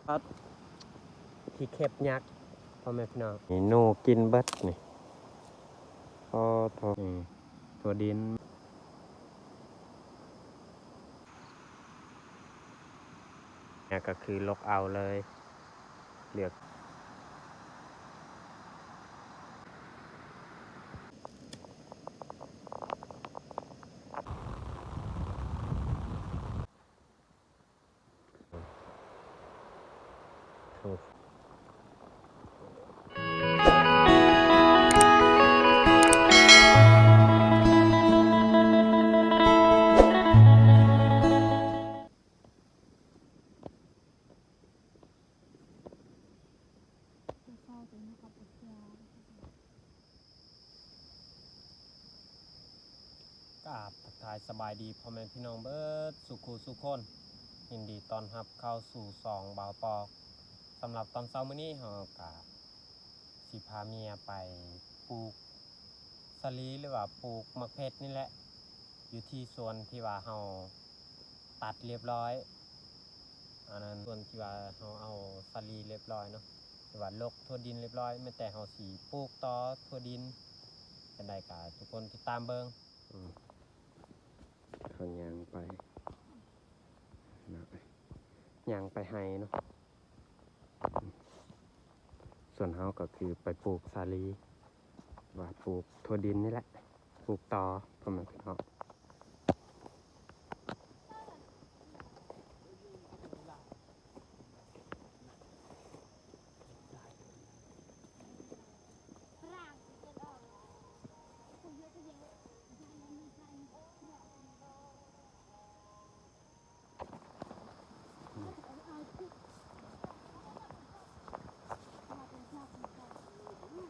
ຂີ້ເຂັບຍັກ ພໍ່ແມ່ພີ່ນ້ອງ ນີ້ໜູກິນເບິດນີ້ ໂອ້ໂທ ນີ້ ຖົ່ວດິນ ນີ້ກໍຄືລົກເອົາເລີຍ ເລືອກ ກາບທັກທາຍສະບາຍດີພໍ່ແມ່ພີ່ນ້ອງເບິດສູ່ຄູ່ສູ່ຄົນ ຍິນດີຕ້ອນຮັບເຂົ້າສູ່ຊ່ອງບ່າວປອກ. ສຳລັບຕອນເຊົ້າມື້ນີ້ ເຮົາກະຊິພາເມຍໄປປູກສາລີ ຫຼືວ່າປູກໝາກເຜັດນີ້ແຫຼະ ຢູ່ທີ່ສວນທີ່ວ່າເຮົາຕັດລຽບລ້ອຍ ອັນນັ້ນ ສວນທີ່ວ່າເຮົາເອົາສາລີລຽບລ້ອຍເນາະ ຫຼືວ່າລົກຖົ່ວດິນລຽບລ້ອຍ ແມ່ນແຕ່ເຮົາຊິປູກຕໍ່ຖົ່ວດິນ ຈັ່ງໃດກໍທຸກຄົນຕິດຕາມເບິ່ງ. ອືມ ເຮົາຍ່າງໄປເນາະ ຍ່າງໄປໄຮ່ເນາະ ສ່ວນເຮົາກໍຄືໄປປູກສາລີ ວ່າປູກຖົ່ວດິນນີ້ແຫຼະ ປູກຕໍ່ ພໍ່ແມ່ພີ່ນ້ອງ.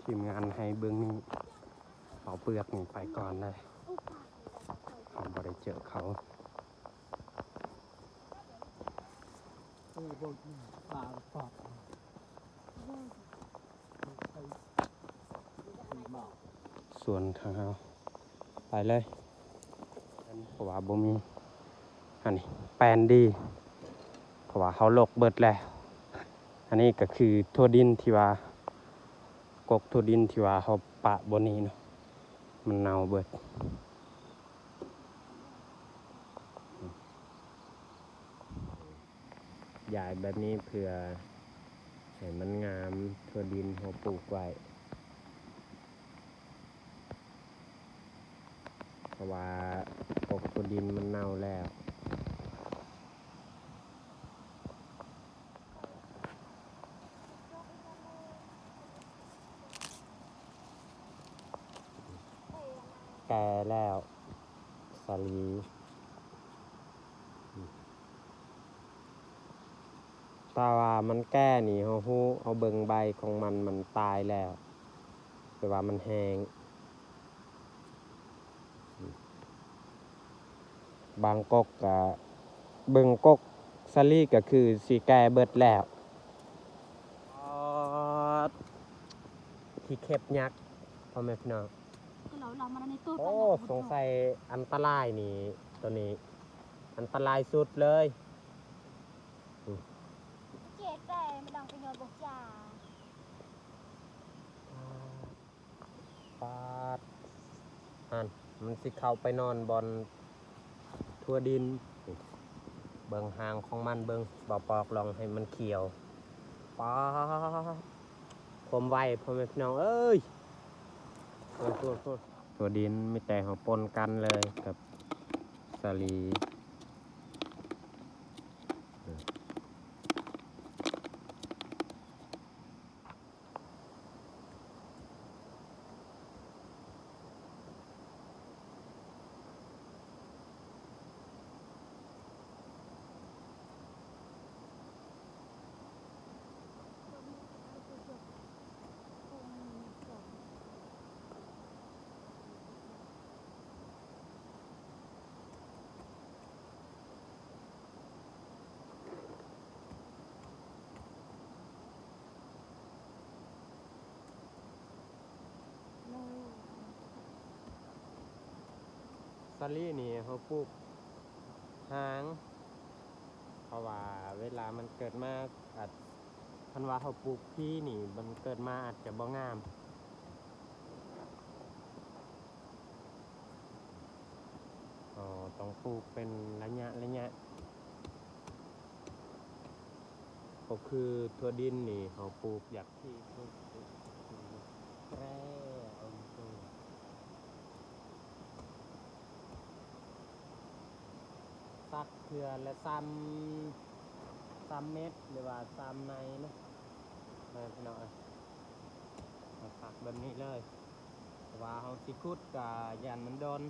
ທີມງານໃຫ້ເບິ່ງນີ້ ເອົາເປືອກນີ້ໄປກ່ອນເລີຍ ເຮົາບໍ່ໄດ້ເຈີເຂົາ. ສວນທາງເຮົາໄປເລີຍ ເພາະວ່າບໍ່ມີ ອັນນີ້ແປນດີ ເພາະວ່າເຮົາລົກເບິດແລ້ວ. ອັນນີ້ກໍຄືຖົ່ວດິນທີ່ວ່າ ກົກຖົ່ວດິນທີ່ວ່າເຮົາປະບ່ອນນີ້ເນາະ ມັນເນົ່າເບິດ. ຢາຍແບບນີ້ເພື່ອໃຫ້ມັນງາມ ຖົ່ວດິນເຮົາປູກໄວ້ ເພາະວ່າກົກຖົ່ວດິນມັນເນົ່າແລ້ວ. ແກ່ແລ້ວສາລີ ຖ້າວ່າມັນແກ່ນີ້ ເຮົາຮູ້ ເຮົາເບິ່ງໃບຂອງມັນ ມັນຕາຍແລ້ວ ແປວ່າມັນແຫ້ງ. ບາງກົກກະເບິ່ງ ກົກສາລີກະຄືຊິແກ່ເບິດແລ້ວ. ປາດ ຂີ້ເຂັບຍັກ ພໍ່ແມ່ພີ່ນ້ອງ. ໂອ້ ສົງໄສອັນຕະລາຍນີ້ ໂຕນີ້ອັນຕະລາຍສຸດເລີຍ. ປາດ ຫັ້ນ ມັນຊິເຂົ້າໄປນອນບ່ອນຖົ່ວດິນ. ເບິ່ງຫາງຂອງມັນ ເບິ່ງ ບໍ່ປອກລອງໃຫ້ມັນຂຽວ. ປາດ ຄວາມໄວ ພໍ່ແມ່ພີ່ນ້ອງເອີຍ. ໂອ້ ໂອ້ ໂອ້ ຖົ່ວດິນມີແຕ່ເຮົາປົນກັນເລີຍກັບສາລີ. ສາລີນີ້ເຮົາປູກຫາງ ເຮົາ ວ່າເວລາມັນເກີດມາ ອາດ ຄັນວ່າເຮົາປູກພີນີ້ ມັນເກີດມາອາດຈະບໍ່ງາມ. ເຮົາຕ້ອງປູກເປັນໄລຍະໄລຍະ ກໍຄືຖົ່ວດິນນີ້ ເຮົາປູກຢາກທີ່ສຸດ ແປເອົາຕົວ ສັກເທື່ອລະສາມ ສາມເມັດ ຫຼືວ່າສາມໄນເນາະ ເອີ ພີ່ນ້ອງເອີຍ ເຮົາສັກແບບນີ້ເລີຍ ເພາະວ່າເຮົາຊິຂຸດກະຢ້ານມັນດົນ.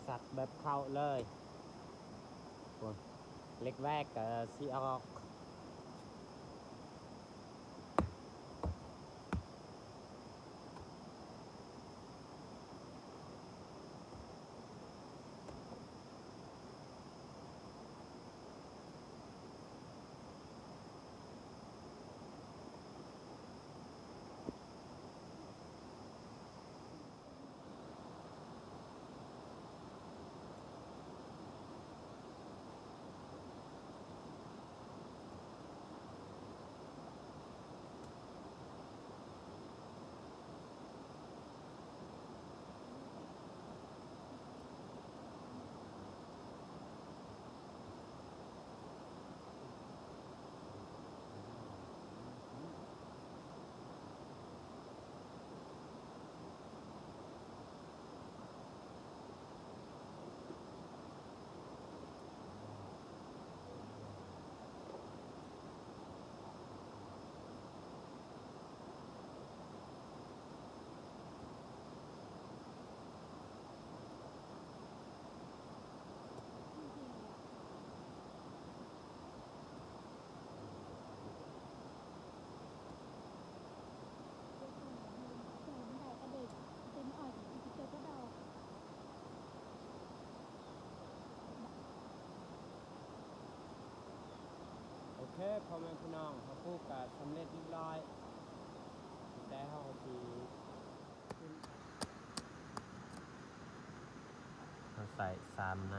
ສັກແບບເຂົ້າເລີຍ ເຫຼັກແວກກະຊິອອກ. ໂອເຄ ພໍ່ແມ່ພີ່ນ້ອງ ເຮົາປູກກະສຳເລັດຮຽບຮ້ອຍ ແຕ່ເຮົາຊິຂຶ້ນ ເຮົາໃສ່ສາມໄນ.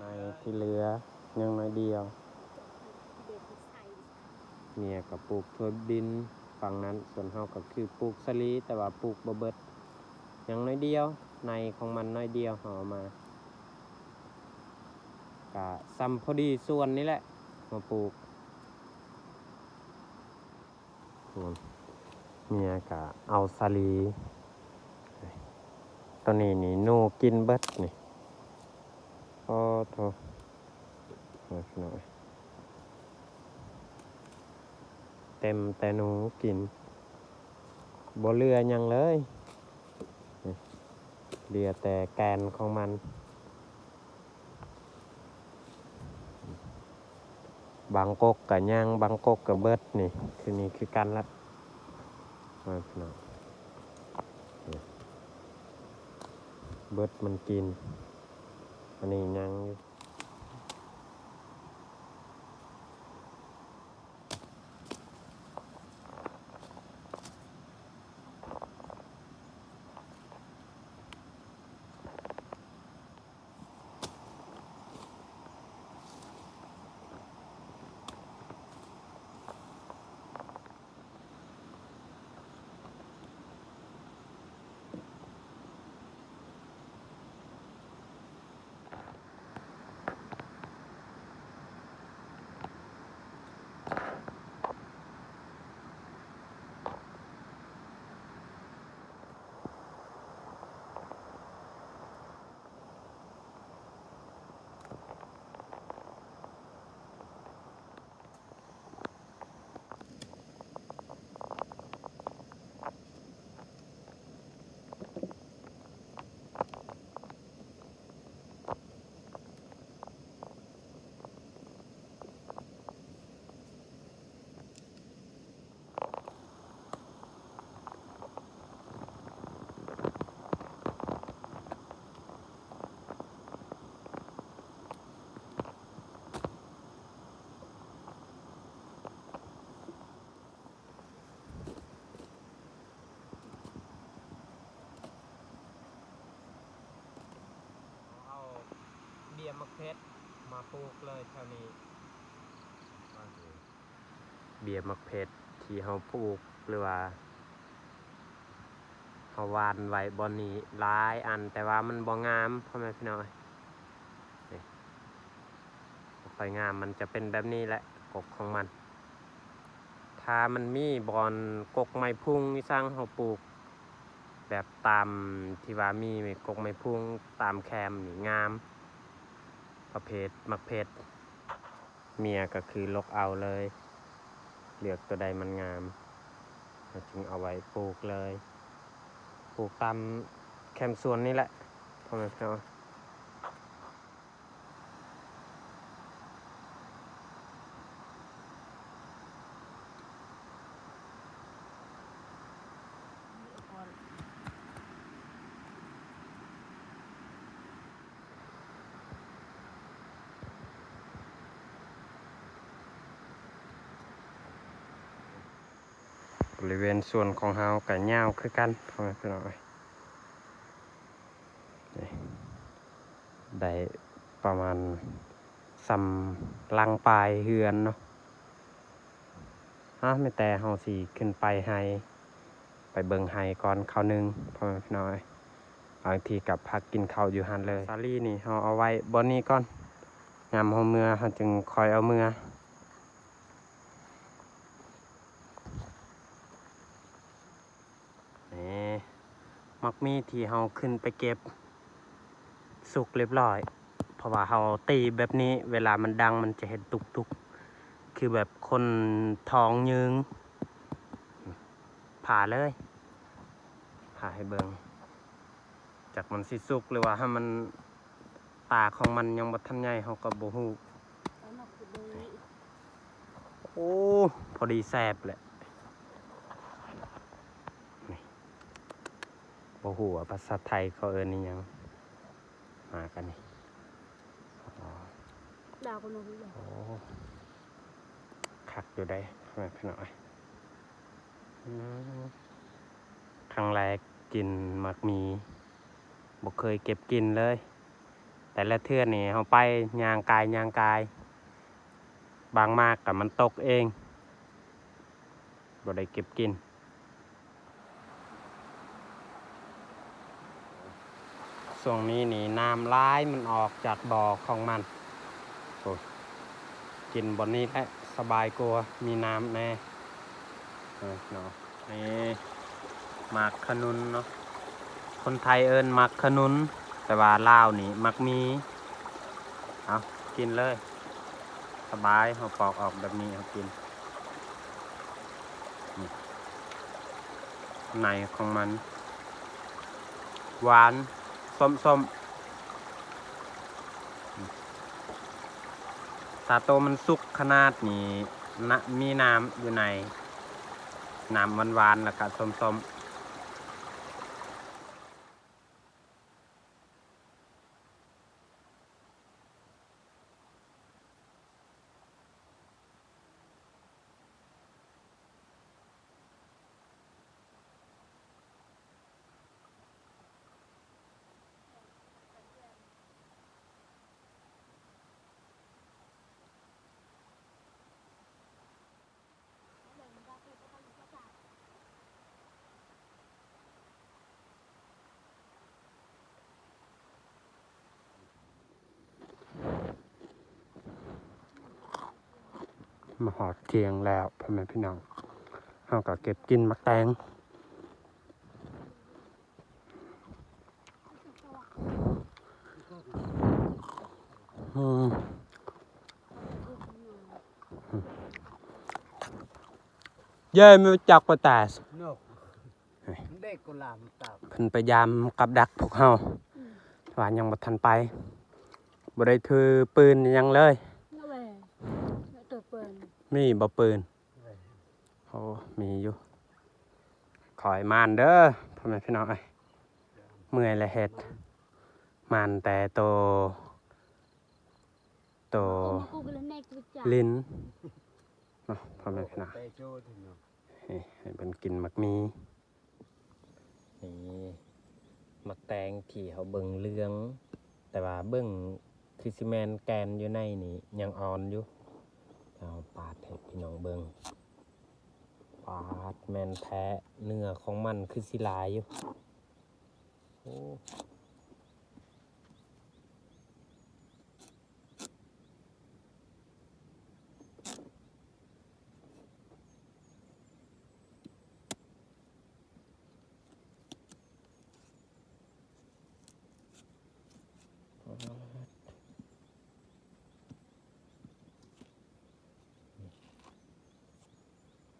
ໃນທີ່ເຫຼືອຍັງໜ້ອຍດຽວ. ເມຍກໍປູກຖົ່ວດິນຝັ່ງນັ້ນ, ສ່ວນເຮົາກໍຄືປູກສາລີ, ແຕ່ວ່າປູກບໍ່ເບິດ, ຍັງໜ້ອຍດຽວ, ໃນຂອງມັນໜ້ອຍດຽວ, ເຮົາເອົາມາ ກະສ່ຳພໍດີສວນນີ້ແຫຼະ ມາປູກ. ເມຍກະເອົາສາລີ, ໂຕນີ້ນີ້ໜູກິນເບິດນີ້. ໂອ້ໂທ ເອີ ພີ່ນ້ອງເອີຍ ເຕັມແຕ່ໜູກິນ ບໍ່ເຫຼືອຫຍັງເລີຍ, ນີ້ ເຫຼືອແຕ່ແກ່ນຂອງມັນ. ບາງກົກກະຍັງ, ບາງກົກກະເບິດ, ນີ້ຄື ນີ້ຄືກັນລະ ເອີ ພີ່ນ້ອງ ນີ້ ເບິດມັນກິນ, ອັນນີ້ຍັງຢູ່. ໝາກເຜັດມາປູກເລີຍແຖວນີ້. ເບ້ຍໝາກເຜັດທີ່ເຮົາປູກ ຫຼືວ່າເຮົາຫວ່ານໄວ້ບ່ອນນີ້ຫຼາຍອັນ ແຕ່ວ່າມັນບໍ່ງາມ ພໍ່ແມ່ພີ່ນ້ອງເອີຍ. ນີ້ ບໍ່ຄ່ອຍງາມ ມັນຈະເປັນແບບນີ້ແຫຼະ ກົກຂອງມັນ. ຖ້າມັນມີບ່ອນກົກໄມ້ພຸງອີ່ສັງ ເຮົາປູກແບບຕາມທີ່ວ່າມີກົກໄມ້ພຸງຕາມແຄມນີ້ງາມ ປະເພດໝາກເຜັດ. ເມຍກໍຄືເລືອກເອົາເລີຍ ເລືອກຕົວໃດມັນງາມ ເຮົາຈຶ່ງເອົາໄວ້ປູກເລີຍ ປູກຕາມແຄມສວນນີ້ແຫຼະ ພໍ່ແມ່ພີ່ນ້ອງ. ບໍລິເວນສວນຂອງເຮົາກໍຍາວຄືກັນ ພໍ່ແມ່ພີ່ນ້ອງເອີຍ. ນີ້ ໄດ້ປະມານສ່ຳຫຼັງປາຍເຮືອນເນາະ. ເຮົາ ມີແຕ່ເຮົາຊິຂຶ້ນໄປໄຮ່ ໄປເບິ່ງໄຮ່ກ່ອນຄາວໜຶ່ງ ພໍ່ແມ່ພີ່ນ້ອງເອີຍ. ບາງທີກໍພັກກິນເຂົ້າຢູ່ຫັ້ນເລີຍ. ສາລີນີ້ເຮົາເອົາໄວ້ບ່ອນນີ້ກ່ອນ ຍາມເຮົາເມືອ ເຮົາຈຶ່ງຄ່ອຍເອົາເມືອ. ນີ້ ໝາກມີທີ່ເຮົາຂຶ້ນໄປເກັບສຸກລຽບຮ້ອຍ ເພາະວ່າເຮົາຕີແບບນີ້ ເວລາມັນດັງມັນຈະເຮັດຕຸກໆ ຄືແບບຄົນທ້ອງຍືງ. ຜ່າເລີຍ ຜ່າໃຫ້ເບິ່ງ ຈັກມັນຊິສຸກ ຫຼືວ່າຖ້າມັນ ຕາຂອງມັນຍັງບໍ່ທັນໃຫຍ່ ເຮົາກໍບໍ່ຮູ້. ໂອ້ ພໍດີແຊບແຫຼະ. ນີ້ ບໍ່ຮູ້ວ່າພາສາໄທເຂົາເອີ້ນອີ່ຫຍັງ ໝາກອັນນີ້. ອໍ ດາວກໍບໍ່ຮູ້. ໂອ້ ຄັກຢູ່ເດ້ ພໍ່ແມ່ພີ່ນ້ອງເອີຍ. ອືມ ຄັ້ງແລກກິນໝາກມີ ບໍ່ເຄີຍເກັບກິນເລີຍ. ແຕ່ລະເທື່ອນີ້ເຮົາໄປຍ່າງກາຍຍ່າງກາຍ ບາງໝາກກໍມັນຕົກເອງ ບໍ່ໄດ້ເກັບກິນ. ຊ່ວງນີ້ນີ້ນ້ຳຫຼາຍ ມັນອອກຈາກບໍ່ຂອງມັນ. ໂອ້ ກິນບ່ອນນີ້ແຫຼະສະບາຍກວ່າ ມີນ້ຳແດ່. ເອີ ເນາະ ນີ້ໝາກຂະໜຸນເນາະ ຄົນໄທເອີ້ນໝາກຂະໜຸນ ແຕ່ວ່າລາວນີ້ໝາກມີ. ເອົາ ກິນເລີຍ ສະບາຍ ເຮົາປອກອອກແບບນີ້ ເຮົາກິນ. ນີ້ ໃນຂອງມັນຫວານ ສົ້ມໆ. ຖ້າໂຕມັນສຸກຂະໜາດນີ້ນະ ມີນ້ຳຢູ່ໃນ ນ້ຳຫວານໆ ແລ້ວກະສົ້ມໆ. ມາຮອດທ່ຽງແລ້ວ ພໍ່ແມ່ພີ່ນ້ອງ ເຮົາກໍເກັບກິນໝາກແຕງ. ອືມ ເຢ້ ມາຈັກປະຕາສ. ເນາະ ເດັກກໍລາມຕາມ ເພິ່ນໄປຢາມກັບດັກພວກເຮົາ ອືມ ວ່າຍັງບໍ່ທັນໄປ ບໍ່ໄດ້ຖືປືນຫຍັງເລີຍ. ແມ່ນແຫຼະ ແມ່ນແຕ່ປືນ ມີບໍ່ປືນ? ແມ່ນ ໂອ້ ມີຢູ່. ຂໍໃຫ້ໝານເດີ ພໍ່ແມ່ພີ່ນ້ອງເອີຍ ເມື່ອຍແລ້ວເຮັດ ໝານແຕ່ໂຕ ໂຕ ຫຼິ້ນເນາະ ພໍ່ແມ່ພີ່ນ້ອງ. ເອີ ໃຫ້ເພິ່ນກິນໝາກມີ່ ນີ້ ໝາກແຕງທີ່ເຮົາເບິ່ງເຫຼືອງ ແຕ່ວ່າເບິ່ງ ຄືຊິແມ່ນແກ່ນຢູ່ໃນນີ້ຍັງອ່ອນຢູ່. ເອົາປາດໃຫ້ພີ່ນ້ອງເບິ່ງ. ປາດ ແມ່ນແທ້ ເນື້ອຂອງມັນຄືຊິຫຼາຍຢູ່. ໂອ້.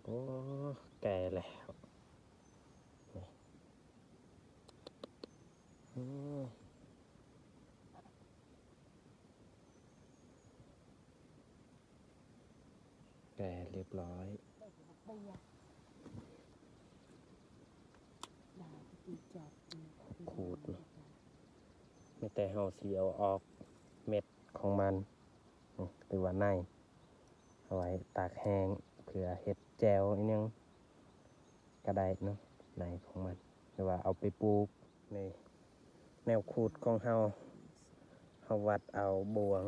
ໂອ້ ແກ່ແລ້ວ ນີ້ ອືມ. ແກ່ຮຽບຮ້ອຍ. ຂູດເນາະ ມີແຕ່ເຮົາຊິເອົາອອກເມັດຂອງມັນ ຫຼືວ່າໃນ ເອົາໄວ້ຕາກແຫ້ງ ເພື່ອເຮັດແຈ່ວອີ່ຫຍັງກໍໄດ້ເນາະ ໃນຂອງມັນ ຫຼືວ່າເອົາໄປປູກ. ນີ້ແນວຂູດຂອງເຮົາ ເຮົາວັດເອົາບ່ວງ.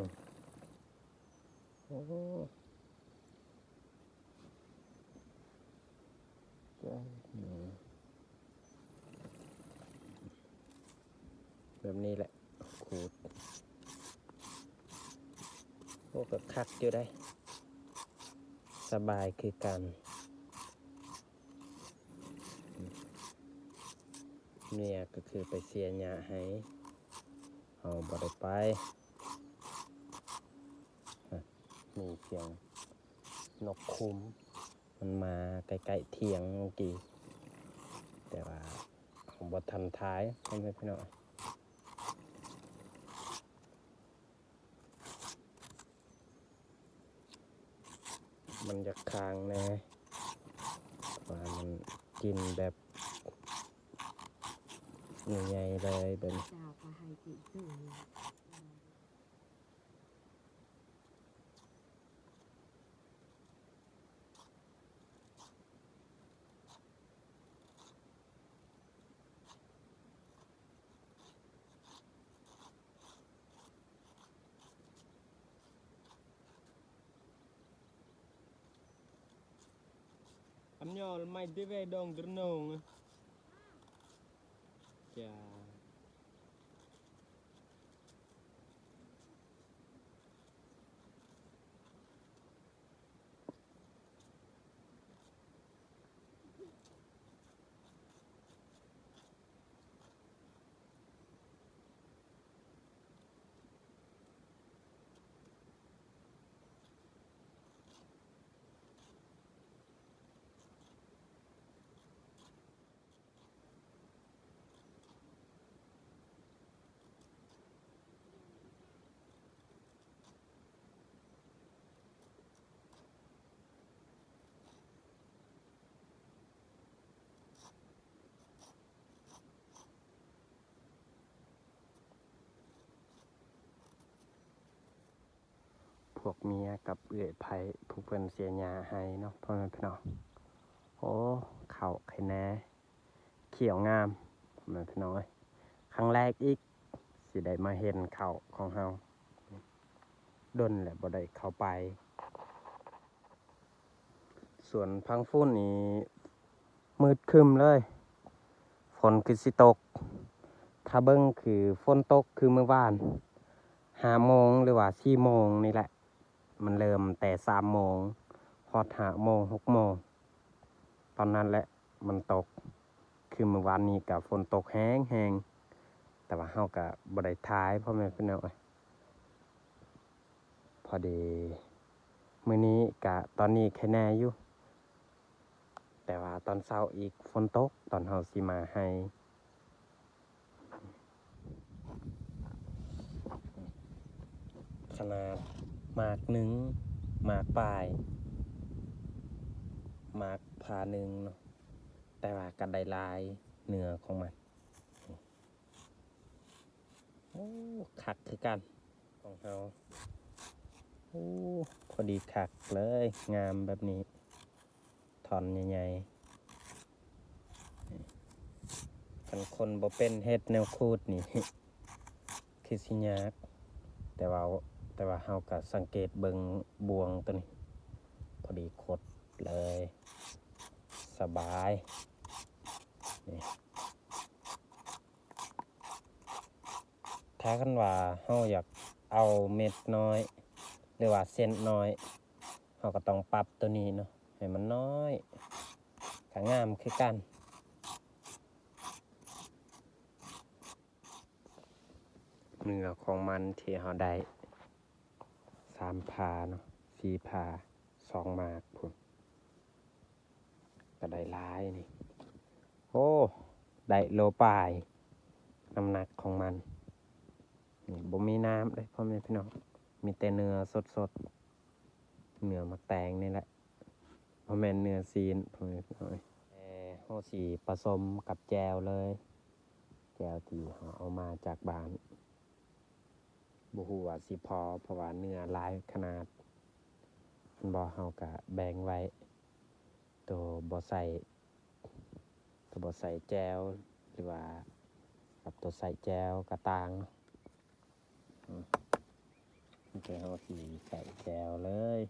ໂອ້ ແບບນີ້ແຫຼະ ຂູດ. ໂອ້ ກໍຄັກຢູ່ໄດ໋ ສະບາຍຄືກັນ. ເມຍກໍຄືໄປເສຍຫຍ້າໃຫ້ ເຮົາບໍ່ໄດ້ໄປ. ມີສຽງນົກຂຸມ ມັນມາໃກ້ໆຖຽງເມື່ອກີ້ ແຕ່ວ່າເຮົາບໍ່ທັນຖ່າຍ ພໍ່ແມ່ພີ່ນ້ອງ. ມັນຢາກຄ້າງແດ່ ວ່າມັນກິນແບບໃຫຍ່ໆເລີຍເບິ່ງ. Ăn nho mai đi về đồng Dr Nông. Chà. ພວກເມຍກັບເອື້ອຍໃພ້ ຜູ້ເພິ່ນເສຍຫຍ້າໃຫ້ເນາະ ພໍ່ແມ່ພີ່ນ້ອງ. ໂອ້ ເຂົ້າໄຂ່ແນ່ ຂຽວງາມ ພໍ່ແມ່ພີ່ນ້ອງເອີຍ. ຄັ້ງແລກອີກ ຊິໄດ້ມາເຫັນເຂົ້າຂອງເຮົາ ດົນແລ້ວບໍ່ໄດ້ເຂົ້າໄປ. ສ່ວນພັງຟຸ້ນນີ້ມືດຄຶ້ມເລີຍ ຝົນຄືຊິຕົກ. ຖ້າເບິ່ງຄືຝົນຕົກຄືມື້ວານ ຫ້າໂມງ ຫຼືວ່າສີ່ໂມງນີ້ແຫຼະ. ມັນເລີ່ມແຕ່ສາມໂມງ ຮອດຫ້າໂມງ ຫົກໂມງ ຕອນນັ້ນແຫຼະມັນຕົກ. ຄືມື້ວານນີ້ກະຝົນຕົກແຮງໆ ແຕ່ວ່າເຮົາກະບໍ່ໄດ້ຖ່າຍ ພໍ່ແມ່ພີ່ນ້ອງເອີຍ. ພໍດີມື້ນີ້ກະຕອນນີ້ໄຄແນ່ຢູ່ ແຕ່ວ່າຕອນເຊົ້າອີກຝົນຕົກ ຕອນເຮົາຊິມາໄຮ່ ຂະໜາດໝາກໜຶ່ງ ໝາກປາຍ ໝາກຜ່າໜຶ່ງເນາະ ແຕ່ວ່າກະໄດ້ຫຼາຍເນື້ອຂອງມັນ. ໂອ້ ຄັກຄືກັນຂອງເຮົາ. ໂອ້ ພໍດີຄັກເລີຍ ງາມແບບນີ້ ທ່ອນໃຫຍ່ໆ. ຄັນຄົນບໍ່ເປັນເຮັດແນວຂູດນີ້ ຄືຊິຍາກ. ແຕ່ວ່າ ແຕ່ວ່າເຮົາກໍສັງເກດເບິ່ງບ່ວງໂຕນີ້ ພໍດີຂົດເລີຍ ສະບາຍ ນີ້. ຖ້າຄັນວ່າເຮົາຢາກເອົາເມັດນ້ອຍ ຫຼືວ່າເສັ້ນນ້ອຍ ເຮົາກໍຕ້ອງປັບໂຕນີ້ເນາະ ໃຫ້ມັນນ້ອຍ ກໍງາມຄືກັນ. ເນື້ອຂອງມັນທີ່ເຮົາໄດ້ສາມຜ່າເນາະ ສີ່ຜ່າ ສອງໝາກພຸ້ນ ກໍໄດ້ຫຼາຍນີ້. ໂອ້ ໄດ້ໂລປາຍ ນ້ຳໜັກຂອງມັນນີ້. ບໍ່ມີນ້ຳເດ້ພໍ່ແມ່ພີ່ນ້ອງ ມີແຕ່ເນື້ອສົດໆ ເນື້ອໝາກແຕງນີ້ແຫຼະ. ບໍ່ແມ່ນເນື້ອຊີ້ນ ພໍ່ແມ່ພີ່ນ້ອງເອີຍ. ແຕ່ເຮົາຊິປະສົມກັບແຈ່ວເລີຍ ແຈ່ວທີ່ເຮົາເອົາມາຈາກບ້ານ ບໍ່ຮູ້ວ່າຊິພໍ ເພາະວ່າເນື້ອຫຼາຍຂະໜາດ ແມ່ນບໍ່? ເຮົາກະແບ່ງໄວ້ ໂຕບໍ່ໃສ່ ໂຕບໍ່ໃສ່ແຈ່ວ ຫຼືວ່າກັບໂຕໃສ່ແຈ່ວກະຕ່າງ. ອືມ ແຕ່ເຮົາຊິໃສ່ແຈ່ວເລີຍ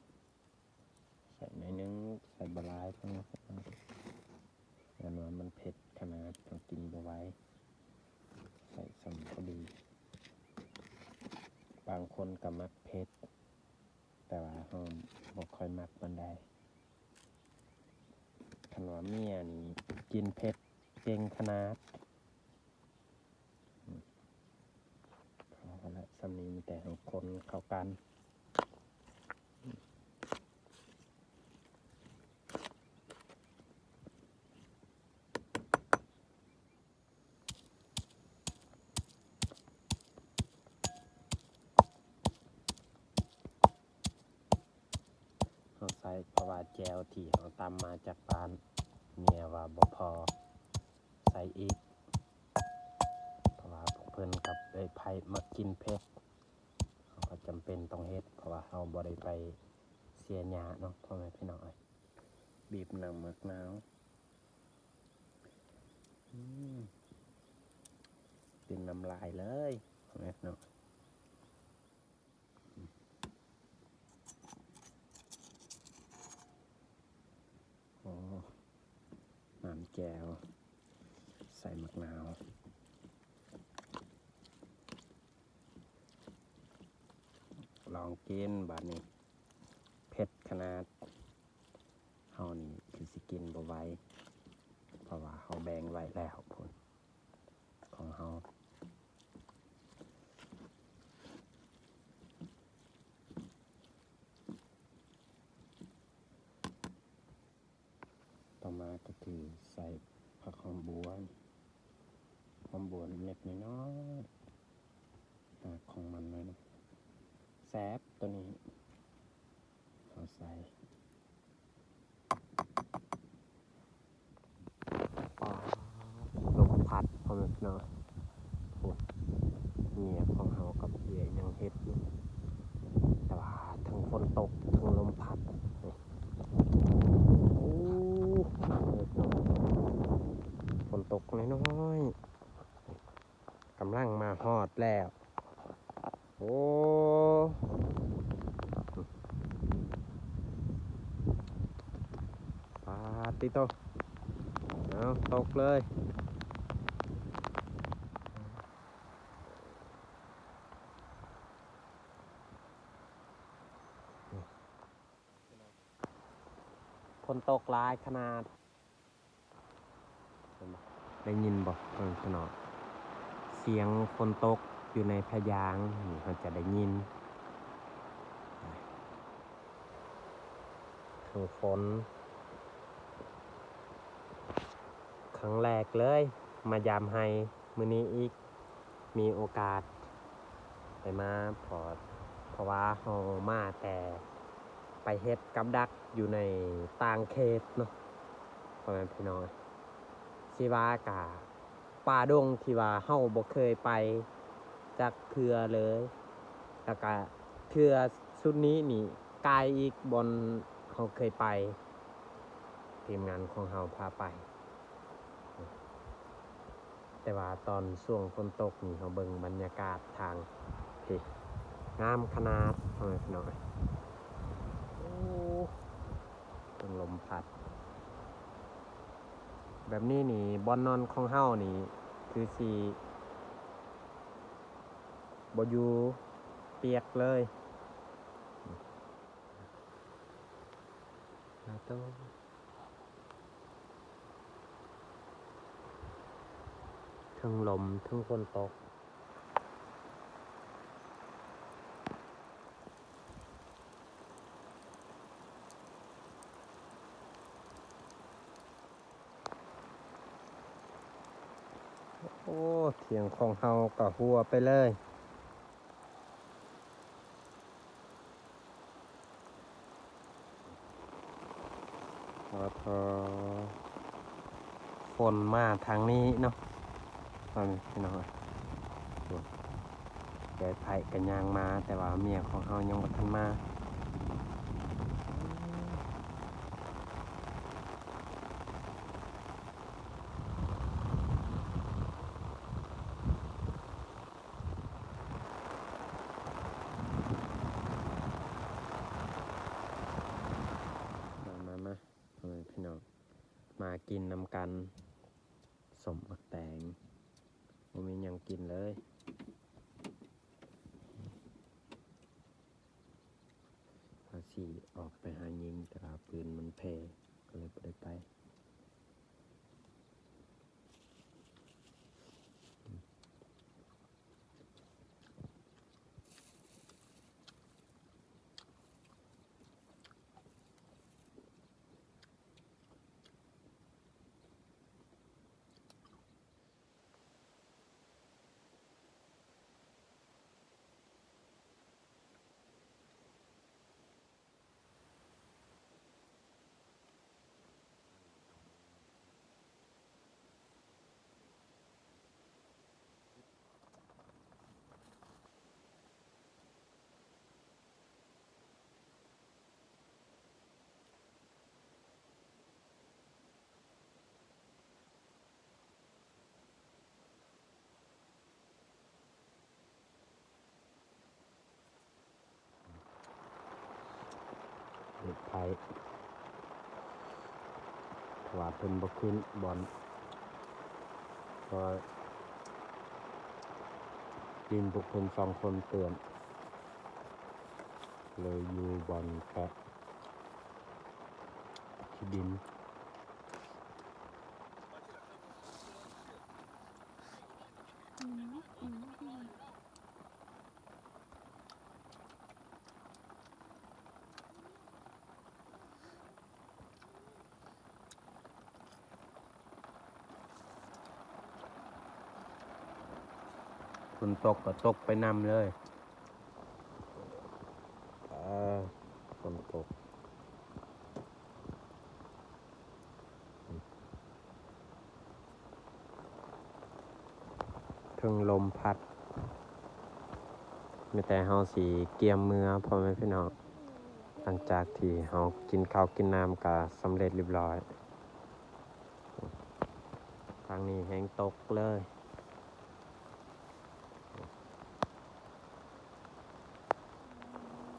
ໃສ່ໜ້ອຍໜຶ່ງ ໃສ່ບໍ່ຫຼາຍ ເພາະວ່າຢ້ານວ່າມັນເຜັດຂະໜາດ ເຮົາກິນບໍ່ໄຫວ ໃສ່ສ່ຳພໍດີ. ບາງຄົນກໍມັກເຜັດ ແຕ່ວ່າເຮົາບໍ່ຄ່ອຍມັກປານໃດ. ຄັນວ່າເມຍນີ້ກິນເຜັດເກັ່ງຂະໜາດ. ອືມ ພໍລະ ສ່ຳນີ້ມີແຕ່ໃຫ້ຄົນເຂົ້າກັນ. ເຮົາໃສ່ ເພາະວ່າແຈ່ວທີ່ເຮົາຕຳມາຈາກບ້ານ ເມຍວ່າບໍ່ພໍ ໃສ່ອີກ ເພາະວ່າພວກເພິ່ນກັບເອື້ອຍໃພ້ມັກກິນເຜັດ ເຮົາກໍຈຳເປັນຕ້ອງເຮັດ ເພາະວ່າເຮົາບໍ່ໄດ້ໄປເສຍຫຍ້າເນາະ ພໍ່ແມ່ພີ່ນ້ອງເອີຍ. ບີບນ້ຳໝາກນາວ ອືມ ເປັນນ້ຳລາຍເລີຍ ເນາະ. ໂອ້ ນ້ຳແຈ່ວໃສ່ໝາກນາວ ລອງກິນບາດນີ້ ເຜັດຂະໜາດ. ເຮົານີ້ຄືຊິກິນບໍ່ໄຫວ ເພາະວ່າເຮົາແບ່ງໄວ້ແລ້ວພຸ້ນ ຂອງເຮົາ. ຕໍ່ມາກໍຄືໃສ່ຜັກຫອມບົວ ຫອມບົວເມັດນ້ອຍໆ ຮາກຂອງມັນໜ້ອຍໜຶ່ງ ແຊບໂຕນີ້ ເຮົາໃສ່ ປາດ ລົມພັດ ພໍ່ແມ່ພີ່ນ້ອງ ໂອ້ຍ ເມຍຂອງເຮົາກັບເອື້ອຍຍັງເຮັດຢູ່ ແຕ່ວ່າທັງຝົນຕົກ ທັງລົມພັດ ນີ້ ໂອ້ ຝົນຕົກນ້ອຍໆ ກຳລັງມາຮອດແລ້ວ ໂອ້ ປາດຕິໂຕ ເອົາ ຕົກເລີຍ ຝົນຕົກຫຼາຍຂະໜາດ ໄດ້ຍິນບໍ່ ເອີ ພີ່ນ້ອງ? ສຽງຝົນຕົກຢູ່ໃນພະຍາງນີ້ ເຮົາຈະໄດ້ຍິນ ທັງຝົນ ຄັ້ງແລກເລີຍ ມາຢາມໄຮ່ມື້ນີ້ອີກ. ມີໂອກາດໄດ້ມາ ເພາະ ເພາະວ່າເຮົາມາແຕ່ໄປເຮັດກັບດັກຢູ່ໃນຕ່າງເຂດເນາະ ພໍ່ແມ່ພີ່ນ້ອງ ຊິວ່າກະປ່າດົງທີ່ວ່າເຮົາບໍ່ເຄີຍໄປຈັກເທື່ອເລີຍ ແລ້ວກະເທື່ອສຸດນີ້ນີ້ ກາຍອີກບ່ອນເຮົາເຄີຍໄປ ທີມງານຂອງເຮົາພາໄປ. ແຕ່ວ່າຕອນຊ່ວງຝົນຕົກນີ້ ເຮົາເບິ່ງບັນຍາກາດທາງພີ້ ງາມຂະໜາດ ພໍ່ແມ່ພີ່ນ້ອງເອີຍ. ໂອ້ ເຖິງລົມພັດ ແບບນີ້ນີ້ ບ່ອນນອນຂອງເຮົານີ້ ຄືຊິບໍ່ຢູ່ ປຽກເລີຍ. ເທິງລົມ ເທິງຝົນຕົກ. ໂອ້ ຖຽງຂອງເຮົາກໍຮົ່ວໄປເລີຍ. ພໍ ຝົນມາທາງນີ້ເນາະ ພໍ່ແມ່ພີ່ນ້ອງເອີຍ. ໂອ້ ເອື້ອຍໄພກໍຍ່າງມາ ແຕ່ວ່າເມຍຂອງເຮົາຍັງບໍ່ທັນມາ. ມາ ມາ ມາ ພໍ່ແມ່ພີ່ນ້ອງ ມາກິນນຳກັນ ສົ້ມໝາກແຕງ ບໍ່ມີຫຍັງກິນເລີຍ. ພາສີອອກໄປຫາຍິງ ແຕ່ວ່າປືນມັນແຜ່ ກໍເລີຍບໍ່ໄດ້ໄປ. ເຮັດໄພ ເພາະວ່າເພິ່ນບໍ່ຂຶ້ນບ່ອນ ເພາະວ່າດິນພວກເພິ່ນສອງຄົນເປື້ອນ ເລີຍຢູ່ບ່ອນແປະຂີ້ດິນ. ຝົນຕົກກໍຕົກໄປນຳເລີຍ. ເອີ ຝົນຕົກ. ເທິງລົມພັດ ມີແຕ່ເຮົາຊິກຽມເມືອ ພໍ່ແມ່ພີ່ນ້ອງ ຫຼັງຈາກທີ່ເຮົາກິນເຂົ້າກິນນ້ຳກະສຳເລັດລຽບຮ້ອຍ. ທາງນີ້ແຮງຕົກເລີຍ.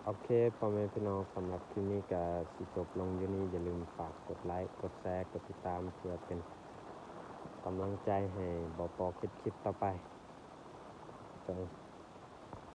ໂອເຄ ພໍ່ແມ່ພີ່ນ້ອງ ສຳລັບຄລິບນີ້ກໍຊິຈົບລົງຢູ່ນີ້. ຢ່າລືມຝາກກົດໄລ ກົດແຊ ກົດຕິດຕາມ ເພື່ອເປັນກຳລັງໃຈໃຫ້ບໍ່ປໍເຮັດຄລິບຕໍ່ໄປ. ຈະ